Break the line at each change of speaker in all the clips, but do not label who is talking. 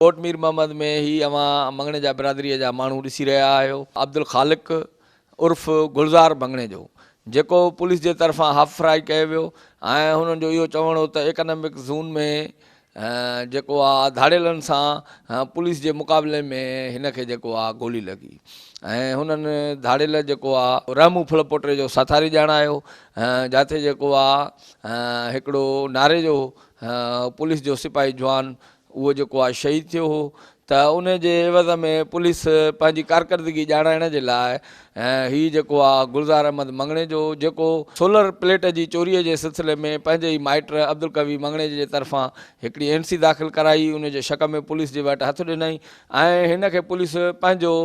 ڪوٽ مير محمد ۾ هي اوهان مڱڻيجا برادريء جا ماڻهو ڏسي رهيا آهيو عبدالخالق عرف گلزار مڱڻيجو جيڪو پوليس جي طرفان هاف فرائي ڪيو ويو ۽ هنن جو اهو چوڻ هو ته ايڪانامڪ زون ۾ جيڪو آ ڌاڙيلن سان پوليس جي مقابلي ۾ هن کي جيڪو آ گولي لڳي ۽ هنن ڌاڙيل جيڪو آ رحمون ڦلپوٽي جو ساٿاري ڄاڻايو جاٿي جيڪو آ هڪڙو ناري جو پوليس جو سپاهي جوان اهو جيڪو آ شهيد ٿيو هو ته ان جي عيوض ۾ پوليس پنهنجي ڪارڪردگي ڄاڻائڻ جي لاء هي جيڪو آ گلزار احمد مڱڻيجو جيڪو سولر پليٽ جي چوري جي سلسلي ۾ پنهنجي ئي مائٽ عبدالقوي مڱڻيجي جي طرفان هڪڙي اين سي داخل ڪرائي ان جي شڪ ۾ پوليس جي وٽ هٿ ڏنائين ۽ هن کي پوليس پنهنجو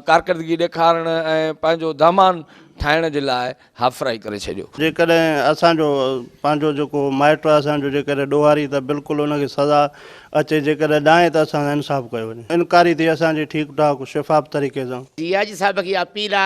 ڪارڪردگي ڏيکارڻ ۽ پنهنجو دامان ٺاهڻ جي لاء هاف فرائي ڪري ڇڏيو.
جيڪڏهن اسان جو پنهنجو جيڪو مائٽ آهي اسان جو جيڪڏهن ڏوهاري ته بلڪل ان کي سزا اچي جيڪڏهن ناهي ته اسان سان انصاف ڪيو وڃي انڪوائري ٿئي اسان جي ٺيڪ ٺاڪ شفاف طريقي سان.
ڊي I جي صاحب کي اپيل آ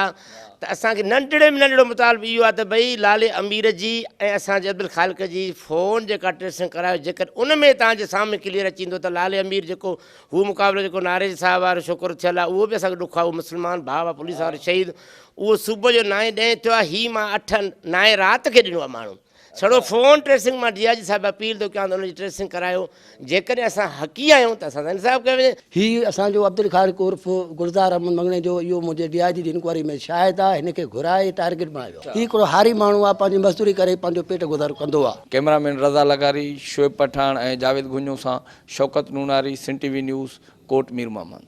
ته اسان کي ننڍڙي ۾ ننڍڙو مطالبو اهو آ ته ڀئي لالي امير جي ۽ اسان جي عبدالخالق جي فون جيڪا ٽريسنگ ڪرايو جيڪڏهن ان ۾ توهان جي سامهون ڪليئر اچي ايندو ته لالي امير جيڪو هو مقابلو جيڪو ناريجي صاحب وارو ڇوڪرو ٿيل آ اهو به اسان کي ڏک آ اهو مسلمان ڀاء آ پوليس وارو شهيد اهو صبح جو نائين ڏهين ٿيو آهي هي مان اٺ نائين رات کي ڏنو آهي ماڻهو ڇڙو فون ٽريسنگ مان ڊي I جي صاحب اپيل ٿو ڪيان ته ان جي ٽريسنگ ڪرايو جيڪڏهن اسان حقي آهيون ته اسان سان انصاف ڪيو وڃي.
هي اسان جو عبدالخالق عرف گلزار احمد مڱڻيجو اهو منهنجي ڊي I جي جي انڪوائري ۾ شاهد آهي هن کي گهرائي ٽارگيٽ بڻايو ويو آهي هي هڪڙو هاري ماڻهو آهي پنهنجي مزدوري ڪري پنهنجو پيٽ گذارو ڪندو آهي.
ڪئميرا مين رضا لغاري، شعيب پٺاڻ ۽ جاويد گهنڃو سان Shaukat Nonari, Sindh T V news, Kot Mir Muhammad.